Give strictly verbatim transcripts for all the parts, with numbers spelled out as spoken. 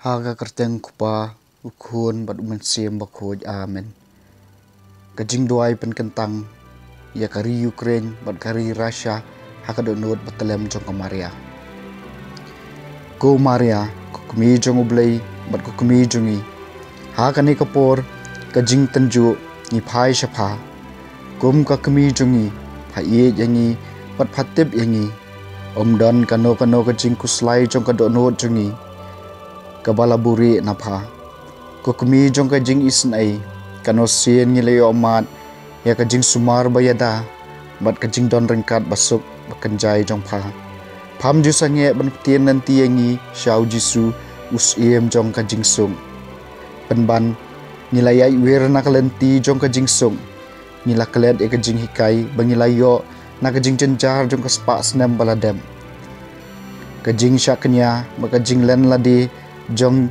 Ha ka kyrteng Kpa, u Khun bad u Mynsiem Bakhuid. Amen. Ka jingduwai pynkyntang ïa ka ri Ukraine bad ka ri Russia ha ka dohnud ba tlem jong ka Maria. Ko Maria, ko kmie jong U Blei bad ko kmie jong ngi, ha kane ka por ka jingtynjuh ngi phai sha pha. Kum ka kmie jong ngi, pha ïeit ïa ngi bad pha tip ïa ngi. Ym don kano kano ka jingkhuslai jong ka dohnud jong ngi kaba la buhrieh na pha. Ko kmie jong ka jingisynei, kano sien ngi la ïohmad ïa ka jingsumar ba ïada bad ka jingdon ryngkat ba suk ba kynjai jong pha. Pham ju sangeh ban ptien lynti ïa ngi sha U Jisu, u Syiem jong ka jingsuk. Pynban, ngi la ïaid wir na ka lynti jong ka jingsuk. Ngi la klet ïa ka jinghikai ba ngi la ïoh na ka jingjynjar jong ka spah snem ba la dep. Ka jingshah kñia bad ka jinglen lade jong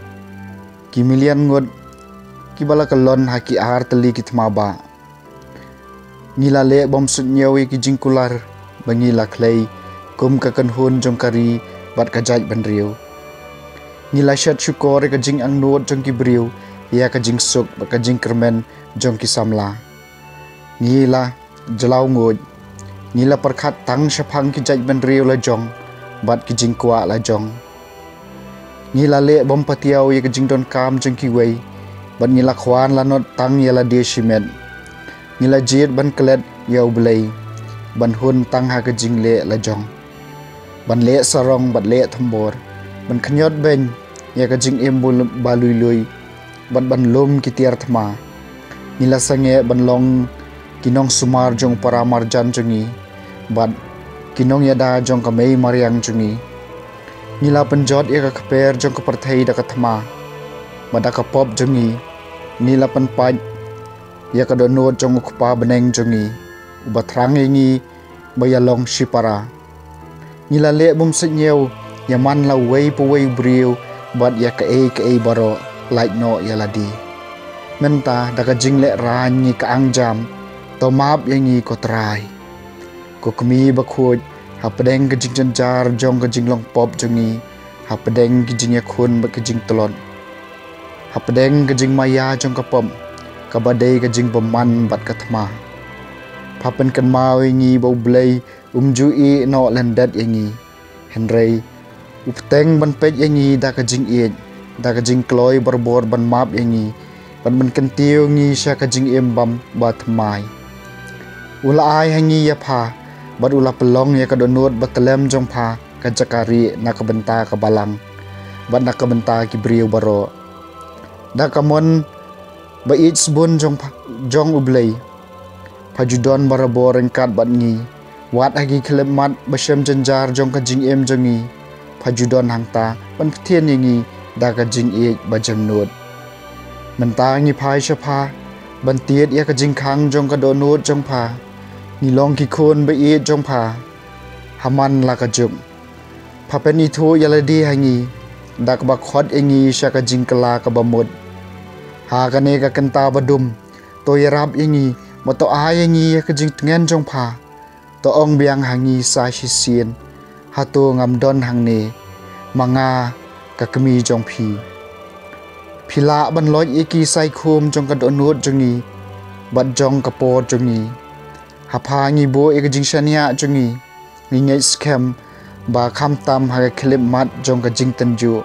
ki million ngut kiba la kyllon ha ki ar tylli ki thma bah. Ngi la leh bym suidñiew ïa ki jingkular ba ngi la khlei kum ka kynhun jong ka ri bad ka jaitbynriew. Ngi la shet shukor ïa ka jingangnud jong ki briew, ïa ka jingsuk bad ka jingkyrmen jong ki samla. Ngi la jylliew nguid. Ngi la pyrkhat tang shaphang ki jaitbynriew la jong bad ki jingkwah la jong. Ngi la leh bym patiaw ïa ka jingdonkam jong kiwei, bad ngi la khwan lanot tang ïa lade shimet. Ngi la jied ban klet ïa U Blei, ban hun tang ha ka jingleh la jong, ban leh sarong bad leh thombor, ban khñiot beiñ ïa ka jingim ba lui lui, bad ban lum ki tiar thma. Ngi la sangeh ban long ki nongsumar jong u para marjan jong ngi bad ki nongïada jong ka mei mariang jong ngi. Ngi la pynjot ïa ka kper jong ka pyrthei da ka thma bad da ka pop jong ngi. Ngi la pynpait ïa ka dohnud jong U Kpa bneng jong ngi, uba thrang ïa ngi ba ïalong shipara. Ngi la leh bym suidñiew ïa man la uwei pa uwei u briew bad ïa kaei kaei baroh, lait noh ïa lade. Mynta da ka jinglehrain ngi ka angjam, to map ïa ngi, ko Trai. Ko Kmie Bakhuid, hapdeng ka jingjynjar jong ka jinglong pop jong ngi, hapdeng ki jingïakhun bad ki jingtlot, hapdeng ka jingmaïa jong ka pop, kaba dei ka jingbymman bad ka thma, pha pynkynmaw ïa ngi ba U Blei um ju ïehnoh lyndet ïa ngi. Hynrei u bteng ban peit ïa ngi da ka jingïeit, da ka jingkloi barabor, ban map ïa ngi bad ban kyntiew ngi sha ka jingim bymthymmai. U la ai ha ngi ïa pha bad u la pynlong ïa ka dohnud ba tlem jong pha ka jaka rieh na ka bynta ka Balang bad na ka bynta ki briew baroh. Da ka mon ba ïeit sbun jong pha, jong U Blei, pha ju don barabor ryngkat bad ngi. Wat ha ki khyllipmat ba shem jynjar jong ka jingim jong ngi, pha ju don hangta ban pthiang ïa ngi da ka jingïeit ba jemnud. Mynta ngi phai sha pha ban tied ïa ka jingkhang jong ka dohnud jong pha. Ngi long ki khun ba ïeit jong pha. Ha man la ka juk, pha pynithuh ïa lade ha ngi da kaba khot ïa ngi sha ka jingkylla kaba mut. Ha kane ka kynta ba dum, to ïarap ïa ngi, bad to ai ïa ngi ïa ka jingtngen jong pha. To ong biang ha ngi sa shisien, hato ngam don hangne ma nga, ka kmie jong phi? Phi lah ban loit ïa ki saikhum jong ka dohnud jong ngi bad jong ka por jong ngi. Ha pha ngi buh ïa ka jingshaniah jong ngi. Ngi ngeit skhem ba khamtam ha ka khyllipmat jong ka jingtynjuh,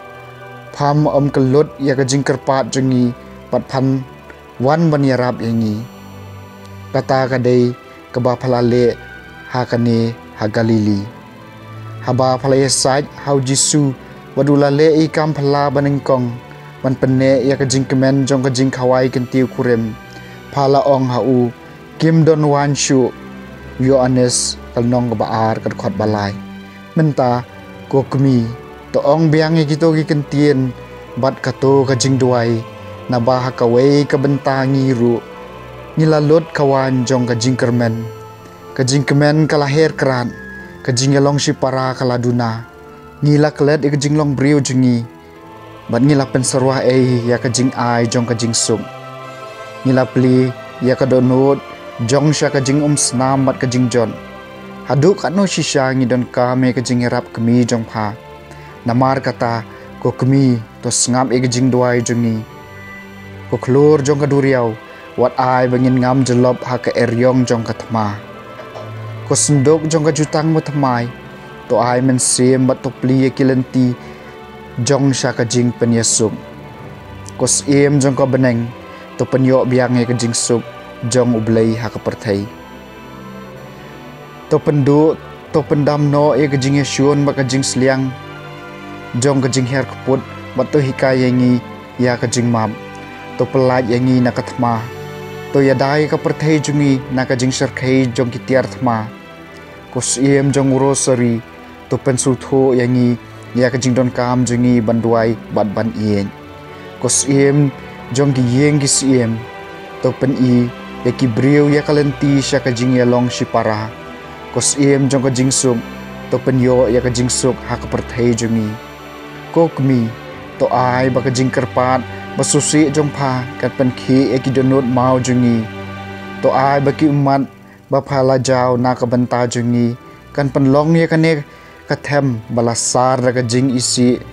pham ym kyllut ïa ka jingkyrpad jong ngi bad phan wan ban ïarap ïa ngi. Kata ka dei kaba pha la leh ha kane ha Galili, haba pha la ïasaid ha U Jisu bad u la leh ïa ka kam phylla banyngkong ban pynneh ïa ka jingkmen jong ka jingkhawai kyntiew kurim. Pha la ong ha u, kim don waiñ shuh. Ïoannis ka lynnong kaba ar, ka dkhot ba lai. Mynta, ko kmie, to ong biang ïa kito ki kyntien bad kato ka jingduwai, naba ha kawei ka bynta ngi ruh ngi la lut ka waiñ jong ka jingkyrmen. Ka jingkmen ka la her krad, ka jingïalong shipara ka la duna. Ngi la klet ïa ka jinglong briew jong ngi bad ngi la pynsyrwa ei ïa ka jingai jong ka jingsuk. Ngi la plie ïa ka dohnud jong sha ka jingumsnam bad ka jingjot. Haduh katno shisha ngi donkam ïa ka jingïarap kmie jong pha. Namar kata, Ko kmie, to sngap ïa ka jingduwai jong ngi. Ko khlur jong ka duriaw, wat ai ba ngin ngam jyllop ha ka eriong jong ka thma. Ko synduk jong ka jutang bathymmai, to ai mynsiem bad to plie ïa ki lynti jong sha ka jingpynïasuk. Ko syiem jong ka bneng, to pynïoh biang ïa ka jingsuk jong U Blei ha ka pyrthei. To pynduh, to pyndam noh ïa ka jingïashun bad ka jingsliang jong ka jinghiar kput, bad to hikai ïa ngi ïa ka jingmap. To pyllait ïa ngi na ka thma. To ïada ïa ka pyrthei jong ngi na ka jingshyrkhei jong ki tiar thma. Ko syiem jong u rosary, to pynsngewthuh ïa ngi ïa ka jingdonkam jong ngi ban duwai bad ban ïeit. Ko syiem jong ki ïing ki syiem, to pyni ïa ki briew ïa ka lynti sha ka jingïalong shipara. Ko syiem jong ka jingsuk, to pynïoh ïa ka jingsuk ha ka pyrthei jong ngi. Ko kmie, to ai ba ka jingkyrpad basngewsih jong pha kan pynkhih ïa ki dohnud maw jong ngi. To ai ba ki ummat ba pha la jaw na ka bynta jong ngi kan pynlong ïa kane ka them ba la sar da ka jingisih,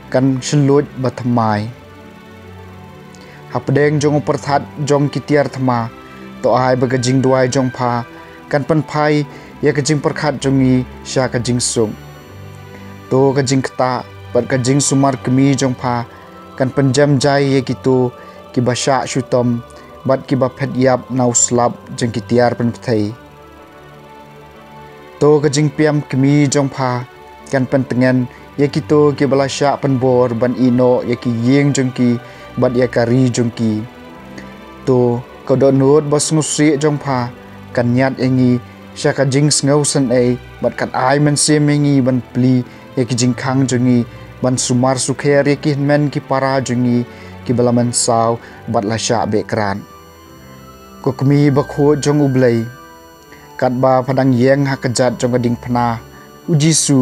kan shynluid bathymmai. Hapdeng jong u pyrthat jong ki tiar thma, to ai ba ka jingduwai jong pha kan pynphai ïa ka jingpyrkhat jong ngi sha ka jingsuk. To ka jingktah bad ka jingsumar kmie jong pha kan pynjem jai ïa kito kiba shah shitom bad kiba phet ïap na u slap jong ki tiar pynpthei. To ka jingpynim kmie jong pha kan pyntngen ïa kito kiba la shah pynbor ban ïehnoh ïa ki ïing jong ki bad ïa ka ri jong ki. To ka dohnud basngewsih jong pha kan ñiad ïa ngi sha ka jingsngewsynei bad kan ai mynsiem ïa ngi ban plie ïa ki jingkhang jong ngi, ban sumar sukher ïa ki hynmen ki para jong ngi kiba la mynsaw bad la shah beh krad. Ko kmie bakhuid jong U Blei, katba pha dang ïeng ha ka jait jong ka diengphna, U Jisu,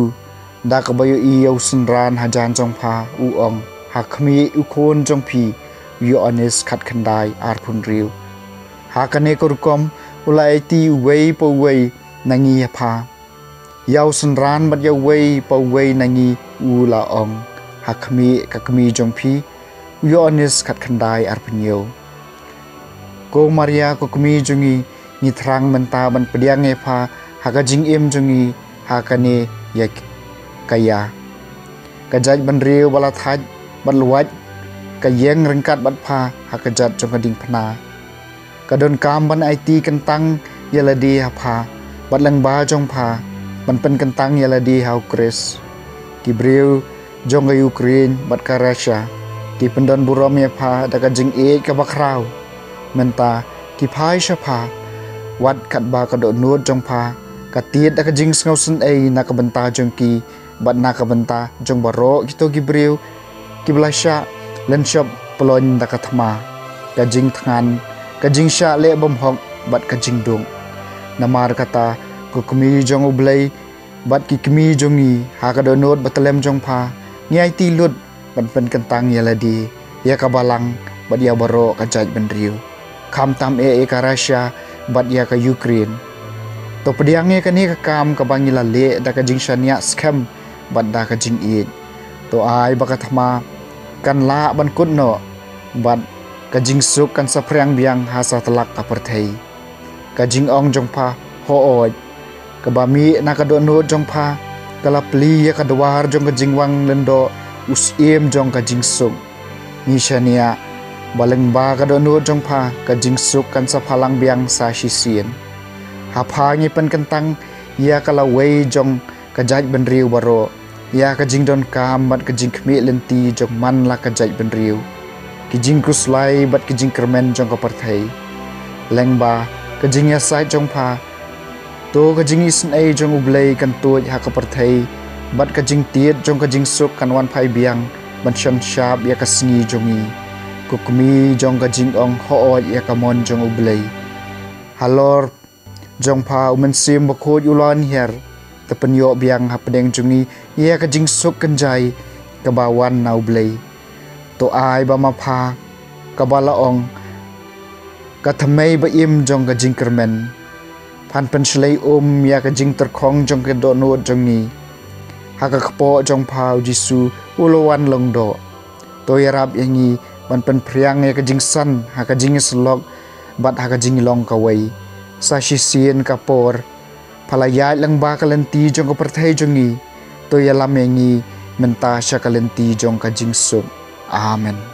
da kaba ïohi ïa u synran hajan jong pha, u ong ha khmih u khun jong phi, u Ïoannis khatkhyndai arphew hynriew. Ha kane ka rukom u la aiti uwei pa uwei na ngi ïa pha. Ïa u synran bad ïa uwei pa uwei na ngi u la ong ha khmih ka kmie jong phi, u Ïoannis khatkhyndai arphew hynñiew. Ko Maria ko kmie jong ngi, ngi thrang mynta ban pdiang ïa pha ha ka jingim jong ngi ha kane ïa ka ïa ka jaitbynriew ba la thait bad luwait ka ïeng ryngkat bad pha ha ka jait jong ka diengphna. Ka donkam ban aiti kyntang ïa lade ha pha bad lyngba jong pha ban pynkyntang ïa lade ha U Khrist. Ki briew jong ka Ukraine bad ka Russia ki pyndonburom ïa pha da ka jingïeit kaba khraw. Mynta ki phai sha pha, wat katba ka dohnud jong pha ka tied da ka jingsngewsynei na ka bynta jong ki bad na ka bynta jong baroh kito ki briew kiba la shah lynshop ploiñ da ka thma, ka jingthngan, ka jingshah leh bymhok bad ka jingduk. Namar kata, ko kmie jong U Blei bad ki kmie jong ngi, ha ka dohnud batlem jong pha, ngi aiti lut ban pynkyntang ïa lade, ïa ka balang bad ïa baroh ka jaitbynriew, khamtam eh ïa ka Russia bad ïa ka Ukraine. To pdiang ïa kane ka kam kaba ngi la leh da ka jingshaniah skhem bad da ka jingïeit. To ai ba ka thma kan lah ban kut noh bad ka jingsuk kan saphriang biang ha satlak ka pyrthei. Ka jingong jong pha, hooid, kaba mih na ka dohnud jong pha ka la plie ïa ka dwar jong ka jingwan lyngdoh u syiem jong ka jingsuk. Ngi shaniah ba lyngba ka dohnud jong pha ka jingsuk kan sa phalang biang sa shisien. Ha pha ngi pynkyntang ïa ka lawei jong ka jaitbynriew baroh, ïa ka jingdonkam bad ka jingkhmih lynti jong man la ka jaitbynriew, ki jingkhuslai bad ki jingkyrmen jong ka pyrthei. Lyngba ka jingïasaid jong pha, to ka jingisynei jong U Blei kan tuid ha ka pyrthei bad ka jingtied jong ka jingsuk kan wan phai biang ban shon shap ïa ka sngi jong ngi. Ko kmie jong ka jingong, hooid ïa ka mon jong U Blei. Halor jong pha u Mynsiem Bakhuid u la wan hiar, to pynïoh biang hapdeng jong ngi ïa ka jingsuk kynjai kaba wan na U Blei. To ai ba ma pha, kaba la ong, ka thymmei ba im jong ka jingkyrmen, phan pynshlei um ïa ka jingtyrkhong jong ka dohnud jong ngi. Ha ka kpoh jong pha U Jisu U Lawan Lyngdoh, to ïarap ïa ngi ban pynphriang ïa ka jingsan ha ka jingïasyllok bad ha ka jinglong kawei. Sa shisien ka por, pha la ïaid lyngba ka lynti jong ka pyrthei jong ngi, to ïalam ïa ngi mynta sha ka lynti jong ka jingsuk. Amen.